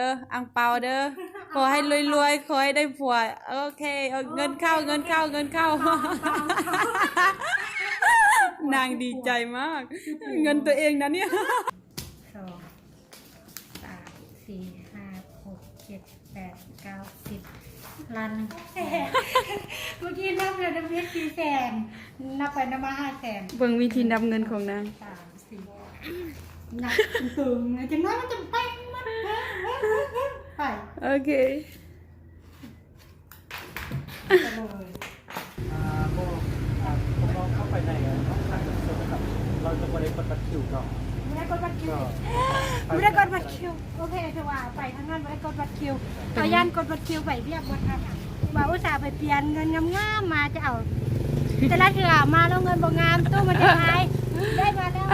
ເດີ ອັງເປົາເດີ ຂໍໃຫ້ລວຍໆ ຂໍໃຫ້ໄດ້ຜົວ. ໂອເຄ ເອົາເງິນເຂົ້າ ເງິນເຂົ້າ ເງິນເຂົ້າ. ນາງດີໃຈມາກ ເງິນຕົວເອງນະເນຍ. ສອງ ສາມ ສີ່ ຫ້າ ຫົກ ເຈັດ ແປດ ເກົ້າ ສິບ ລ້ານໜຶ່ງ. ເມື່ອກີ້ນັບແລ້ວນຳເຮັດສີ່ແສນ ນັບໄປນັບມາຫ້າແສນ. ເບິ່ງວິທີນັບເງິນຂອງນາງ. ສາມ ສີ່ ນັບຕຶງໆ ຈັ່ງນັ້ນມັນຈະໄປໝົດ. ໄປ ໂອເຄ. ອ່າ ບໍ່ ອ່າ ພວກເຮົາເຂົ້າໄປໃນຫ້ອງການກະຊວງ ເຮົາຈະບໍ່ໄດ້ກົດບັດຄິວເນາະ. ບໍ່ໄດ້ກົດບັດຄິວ ບໍ່ໄດ້ກົດບັດຄິວ. ໂອເຄ ຖືວ່າໄປທາງນັ້ນບໍ່ໄດ້ກົດບັດຄິວ. ເຮົາຢ້ານກົດບັດຄິວໄປວຽກບໍ່ທັນ. ວ່າອຸດສ່າໄປປ່ຽນເງິນງາມໆ ມາຈະເອົາ ແຕ່ລະເທື່ອມາແລ້ວເງິນບໍ່ງາມ ຕູ້ມັນຈະຫາຍ. ໄດ້ມາແລ້ວ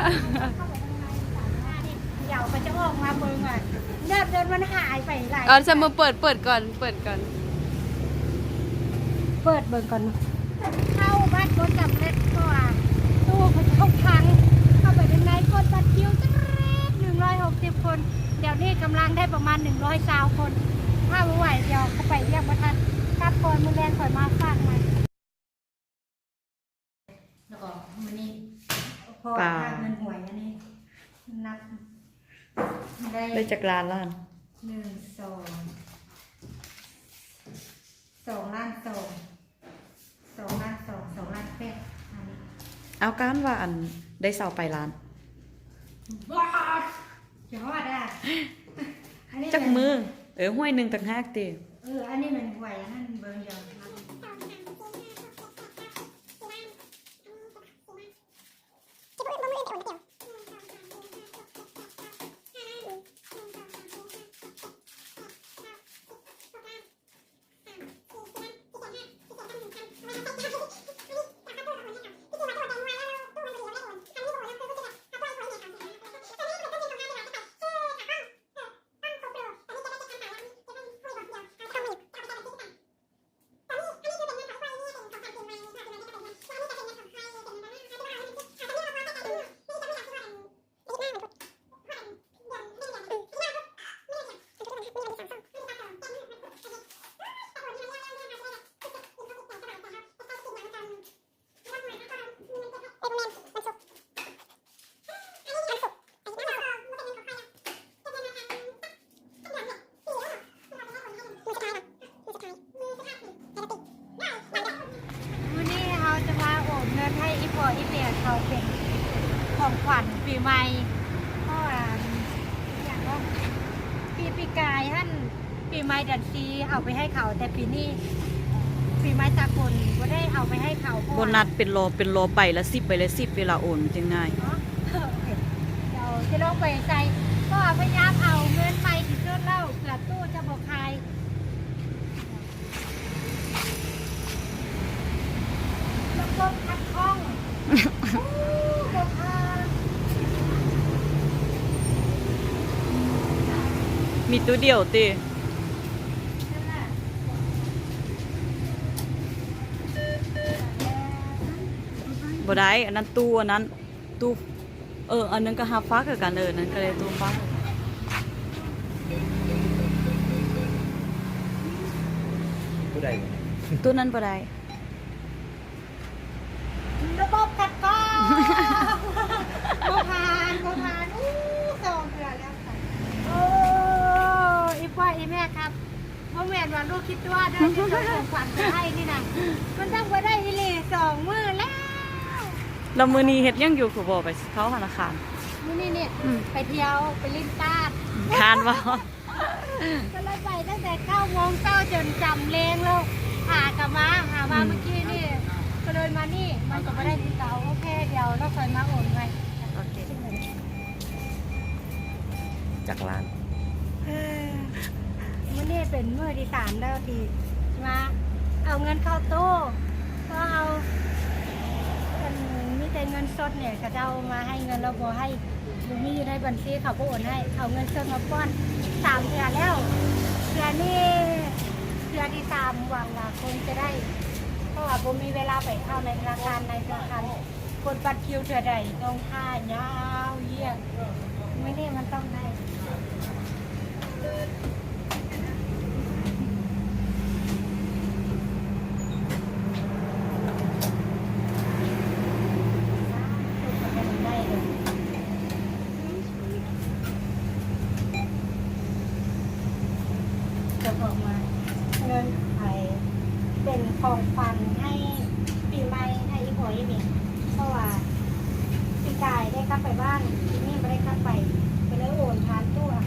ດຽວເຂົາຈະອອກມາເບິ່ງວ່າຍອດເງິນມັນຫາຍໄປຫຼາຍ. ເອີ ຊັ້ນເບິ່ງ ເປີດ ເປີດກ່ອນ ເປີດກ່ອນ ເປີດເບິ່ງກ່ອນ. ເຂົ້າບັດບໍ່ສຳເລັດ ເພາະວ່າຕູ້ເຂົາເຈົ້າພັງ. ເຂົ້າໄປທາງໃນ ກົດບັດຄິວຈັກໜຶ່ງຮ້ອຍຫົກສິບຄົນ ດຽວນີ້ກຳລັງໄດ້ປະມານໜຶ່ງຮ້ອຍຊາວຄົນ. ຖ້າບໍ່ໄຫວ ດຽວເຂົ້າໄປວຽກບໍ່ທັນ ກັບກ່ອນ ມື້ແລງຂ້ອຍມາຝາກໃໝ່. ແລ້ວກໍມື້ນີ້ພໍພາກເງິນຫວຍອັນນີ້ ນັບໄດ້ ໄດ້ຈັກລ້ານລະຫັ້ນ? ໜຶ່ງ ສອງ ສອງລ້ານສອງ ສອງລ້ານສອງ ສອງລ້ານແປດ. ອັນນີ້ ເອົາ ການວ່າອັນໄດ້ຊາວປາຍລ້ານ. ຈະຮອດອະ ອັນນີ້ ຈັກມື້? ເອີ ຫວຍໜຶ່ງຕ່າງຫາກຕິ. ເອີ ອັນນີ້ແມ່ນຫວຍອັນນັ້ນເບິ່ງດຽວ. ມື້ນີ້ເຮົາຈະມາໂອນເງິນໃຫ້ອີ່ພໍ່ອີ່ແມ່ເຂົາເປັນຂອງຂວັນປີໃໝ່ ເພາະວ່າ ອີ່ຫຍັງເນາະ ປີ ປີກາຍຫັ້ນ ປີໃໝ່ເດືອນສີ່ເອົາໄປໃຫ້ເຂົາ ແຕ່ປີນີ້ປີໃໝ່ສາກົນບໍ່ໄດ້ເອົາໄປໃຫ້ເຂົາ ເພາະວ່າ ໂບນັດເປັນລໍເປັນລໍ ໃບລະສິບ ໃບລະສິບ ເວລາໂອນມັນຈຶ່ງງ່າຍເນາະ. ໂອເຄ ດຽວຈະລອງໄປໃສ່ ເພາະວ່າພະຍາຍາມເອົາເງິນໃໝ່ທີ່ສຸດແລ້ວ ເພື່ອຕູ້ຈະບໍ່ຄາຍ. ລະບົບຂັດຂ້ອງ ໂອ້ ບໍ່ຜ່ານ. ມີຕູ້ດຽວຕິ? ບໍ່ໄດ້ ອັນນັ້ນຕູ້ ອັນນັ້ນຕູ້ ເອີ ອັນນັ້ນກໍຮັບຝາກຄືກັນ. ເອີ ນັ້ນກໍໄດ້ຕູ້ຝາກຄືກັນ. ຕູ້ໃດ? ຕູ້ນັ້ນບໍ່ໄດ້. ລະບົບຂັດຂ້ອງ ບໍ່ຜ່ານ ບໍ່ຜ່ານ. ອູ້ ສອງເທື່ອແລ້ວ. ໂອ້ ອີ່ພໍ່ອີ່ແມ່ຄັບ ບໍ່ແມ່ນວ່າລູກຄິດຕົວະເດີ ທີ່ສົ່ງຂອງຂວັນໄປໃຫ້ນີ້ນະ ມັນຕ້ອງບໍ່ໄດ້ອີ່ຫຼີ ສອງມື້ແລ້ວ. ແລ້ວມື້ນີ້ເຮັດຫຍັງຢູ່ ຄືບໍ່ໄປເຂົ້າທະນາຄານ? ມື້ນີ້ນີ້ ອືມ ໄປທ່ຽວ ໄປຫຼິ້ນກາດ. ຄານບໍ່? ກໍເລີຍໄປຕັ້ງແຕ່ເກົ້າໂມງເຊົ້າຈົນຈຳແລງແລ້ວ ຫາກໍມາ ຫາມາ ອືມ ມື້ກີ້ນີ້ ກໍເລີຍມານີ້ ມັນກໍບໍ່ໄດ້ຄືເກົ່າ. ໂອເຄ ດຽວລາວຄ່ອຍມາໂອນໃໝ່. ໂອເຄ ຈັກລ້ານ? ເອີ ມື້ນີ້ເປັນມື້ທີສາມແລ້ວທີ່ມາເອົາເງິນເຂົ້າຕູ້ ເພາະເຮົາ ອັນ ມີແຕ່ເງິນສົດນີ້ ເຂົາເຈົ້າມາໃຫ້ເງິນແລ້ວບໍ່ໃຫ້ ບໍ່ມີຢູ່ໃນບັນຊີ ເຂົາບໍ່ໂອນໃຫ້ ເອົາເງິນສົດມາປ້ອນສາມເທື່ອແລ້ວ. ເທື່ອນີ້ເທື່ອທີສາມ ຫວັງວ່າຄົງຈະໄດ້ ເພາະວ່າບໍ່ມີເວລາໄປເຂົ້າໃນທະນາຄານ ໃນທະນາຄານ ກົດບັດຄິວເທື່ອໃດຕ້ອງຖ້າຍາວຢຽດ. ມື້ນີ້ມັນຕ້ອງໄດ້. ອອກມາ ເງິນໄປເປັນຂອງຂວັນໃຫ້ປີໃໝ່ໃຫ້ອີ່ພໍ່ອີ່ແມ່ ເພາະວ່າປີກາຍໄດ້ກັບໄປບ້ານ ປີນີ້ບໍ່ໄດ້ກັບໄປ ກໍເລີຍໂອນຜ່ານຕູ້ເອົາ.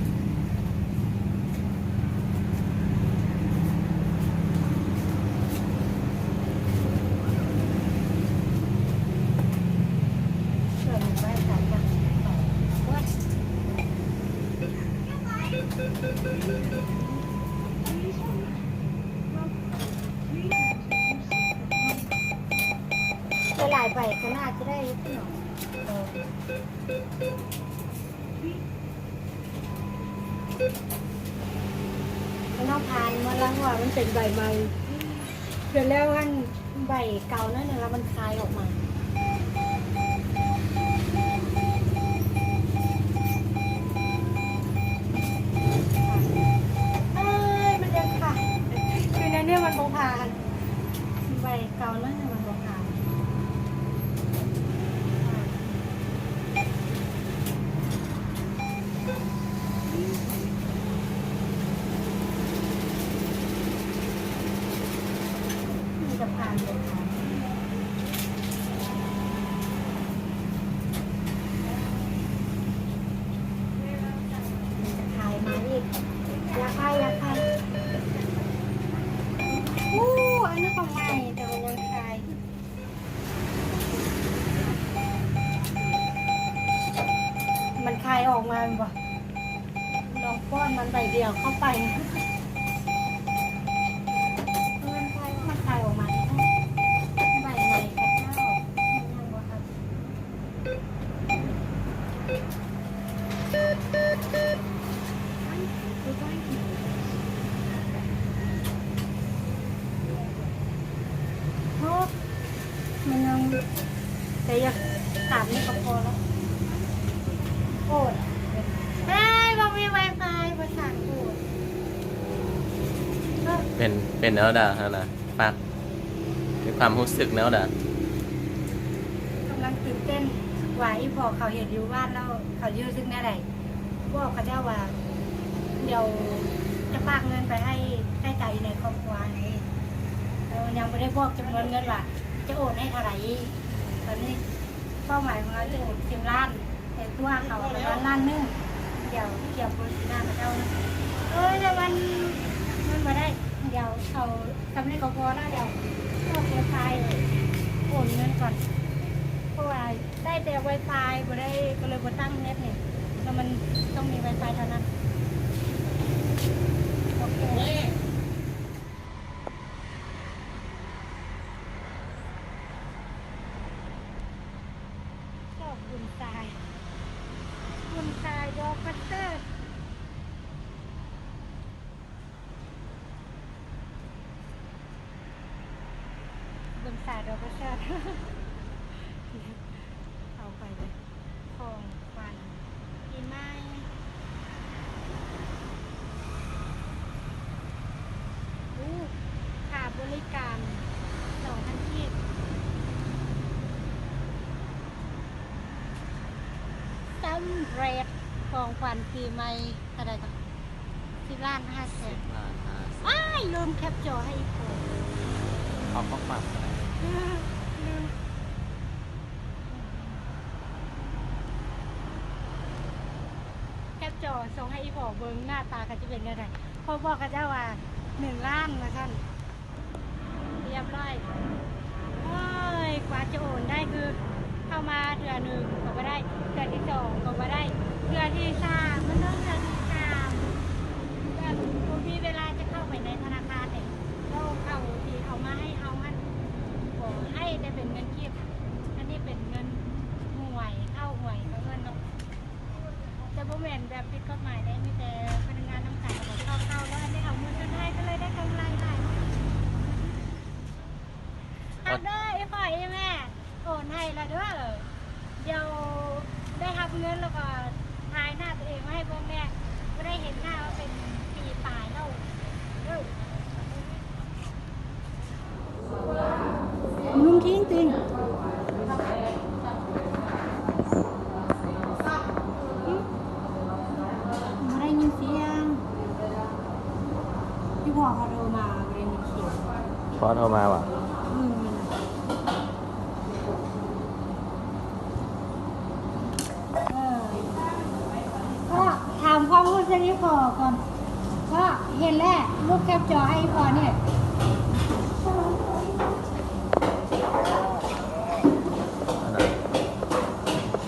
ຫຼາຍໆໃບກໍໜ້າຈະໄດ້ຢູ່ເນາະ. ເຮົາຜ່ານມາລະວ່າມັນເປັນໃບໃໝ່ ເທື່ອແລ້ວຫັ້ນ ໃບເກົ່ານັ້ນລະມັນຄາຍອອກມາ. ເອີຍ ມັນຍັງຄາຍ ຄືໃນເນື້ອມັນບໍ່ຜ່ານ ໃບເກົ່ານັ້ນລະມັນບໍ່ຜ່ານ. ມີແຕ່ຜ່ານບໍ່ຜ່ານ ມີແຕ່ຂາຍມາອີກ ຢາກໄດ້ ຢາກໄດ້ ໂອ້ ອັນນີ້ກໍໃໝ່ ແຕ່ວ່າຍັງຂາຍ. ມັນຄາຍອອກມາແມ່ນບໍ່? ລອງປ້ອນມັນໃບດຽວເຂົ້າໄປ ມັນຄາຍ ມັນຄາຍອອກມາ ໃບໃໝ່ຂະເຈົ້າ ມັນຍັງບໍ່ທັນ. ໂອ້ ມັນຍັງ ແຕ່ຢາກຕາມນີ້ກໍພໍແລ້ວ. ໂອ້ຍ ເອີຍ ບໍ່ມີໄວຟາຍ ບໍ່ສານໂອ້ຍ. ເປັນ ເປັນແນວໃດຫັ້ນນະ ປັກ ມີຄວາມຮູ້ສຶກແນວໃດ? ກຳລັງຕື່ນເຕັ້ນວ່າ ອີ່ພໍ່ເຂົາເຫັນຢູ່ບ້ານແລ້ວ ເຂົາຊິຮູ້ສຶກແນວໃດ? ບອກເຂົາເຈົ້າວ່າ ດຽວຈະຝາກເງິນໄປໃຫ້ໃຊ້ຈ່າຍຢູ່ໃນຄອບຄົວນີ້ ເອີ ຍັງບໍ່ໄດ້ບອກຈຳນວນເງິນວ່າຈະໂອນໃຫ້ເທົ່າໃດ. ຕອນນີ້ເປົ້າໝາຍຂອງເຮົາຈະໂອນສິບລ້ານ ແຕ່ຕົວເຂົາປະມານລ້ານໜຶ່ງ ດຽວ ດຽວໂຄສະນາເຂົາເຈົ້ານະ. ເອີຍ ແຕ່ມັນ ມັນບໍ່ໄດ້ ດຽວເອົາສ່ຳນີ້ກໍພໍລະ ດຽວເອົາໄວຟາຍໂອນເງິນກ່ອນ ເພາະວ່າ ໄດ້ແຕ່ໄວຟາຍ ບໍ່ໄດ້ ກໍເລີຍບໍ່ຕັ້ງເນັດນີ້ ແລ້ວມັນຕ້ອງມີໄວຟາຍເທົ່ານັ້ນ. ໂອເຄ ຊອບບຸນຊາຍ ບຸນຊາຍ ດອກປະເສີດ. ເບິ່ງສາຍດອກກະເຊີດ ເອົາໄປເລີຍ ຂອງຂວັນປີໃໝ່. ໂອ້ ຄ່າບໍລິການສອງພັນກີບ ສຳເລັດ ຂອງຂວັນປີໃໝ່ ເທົ່າໃດກໍ? ສິບລ້ານຫ້າແສນ ສິບລ້ານຫ້າແສນ. ອ້າຍ ລືມແຄັບຈໍໃຫ້ອີ່ພໍ່ ເອົາຂອງຝາກກໍໄດ້ ລືມ ແຄັບຈໍສົ່ງໃຫ້ອີ່ພໍ່ເບິ່ງ ໜ້າຕາເຂົາຈະເປັນແນວໃດ. ພໍບອກເຂົາເຈົ້າວ່າ ໜຶ່ງລ້ານ ວ່າຊັ້ນ. ຮຽບຮ້ອຍ. ໂອ້ຍ ກວ່າຈະໂອນໄດ້ ຄືເຂົ້າມາເທື່ອໜຶ່ງກໍບໍ່ໄດ້ ເທື່ອທີສອງກໍບໍ່ໄດ້ ເທື່ອທີສາມ ມັນຕ້ອງເທື່ອທີສາມ ແບບບໍ່ມີເວລາຈະເຂົ້າໄປໃນທະນາຄານເດ. ເຈົ້າເຂົ້າທີ່ເອົາມາໃຫ້ເຮົາຫັ້ນ ບໍ່ໃຫ້ໄດ້ເປັນເງິນກີບ ອັນນີ້ເປັນເງິນຫວຍ ເຂົ້າຫວຍເຂົາເອີ້ນເນາະ. ແຕ່ບໍ່ແມ່ນແບບຜິດກົດໝາຍເດ້ ມີແຕ່ພະນັກງານນຳການເຂົາເຂົ້າໆ ແລ້ວອັນນີ້ເອົາມື້ສຸດທ້າຍກໍເລີຍໄດ້ກຳໄລຫຼາຍ. ຮັບເດີ ອີ່ພໍ່ອີ່ແມ່ ໂອນໃຫ້ລະເດີ ດຽວໄດ້ຮັບເງິນແລ້ວກໍຖ່າຍໜ້າຕົວເອງມາໃຫ້ເບິ່ງແດ່ ບໍ່ໄດ້ເຫັນໜ້າມາເປັນປີປາຍແລ້ວເດີ. ນຸ່ງທິງຕິງ ບໍ່ໄດ້ຍິນສຽງ. ພໍ່ເຂົາໂທມາ ບໍ່ໄດ້ຍິນສຽງ. ພໍ່ໂທມາຫວາ? ອືມ ເອີ ພໍ່ຖາມຄວາມຮູ້ສຶກອີ່ພໍ່ກ່ອນ. ພໍ່ເຫັນແລ້ວ ລູກແຄບຈໍໃຫ້ພໍ່ນີ້.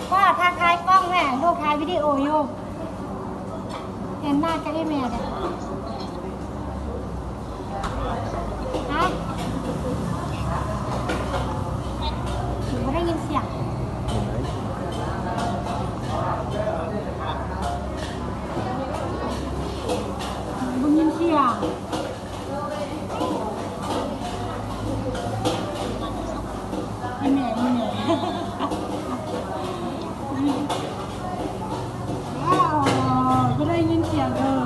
ພໍ່ທັກທາຍກ້ອງແດ່ ລູກຖ່າຍວິດີໂອຢູ່. ເຫັນໜ້າກັບອີ່ແມ່ເດ້. ຮະ? ບໍ່ໄດ້ຍິນສຽງ. ບໍ່ຍິນສຽງ. ອີ່ແມ່ ອີ່ແມ່ ອ້າວ ບໍ່ໄດ້ຍິນສຽງເດີ.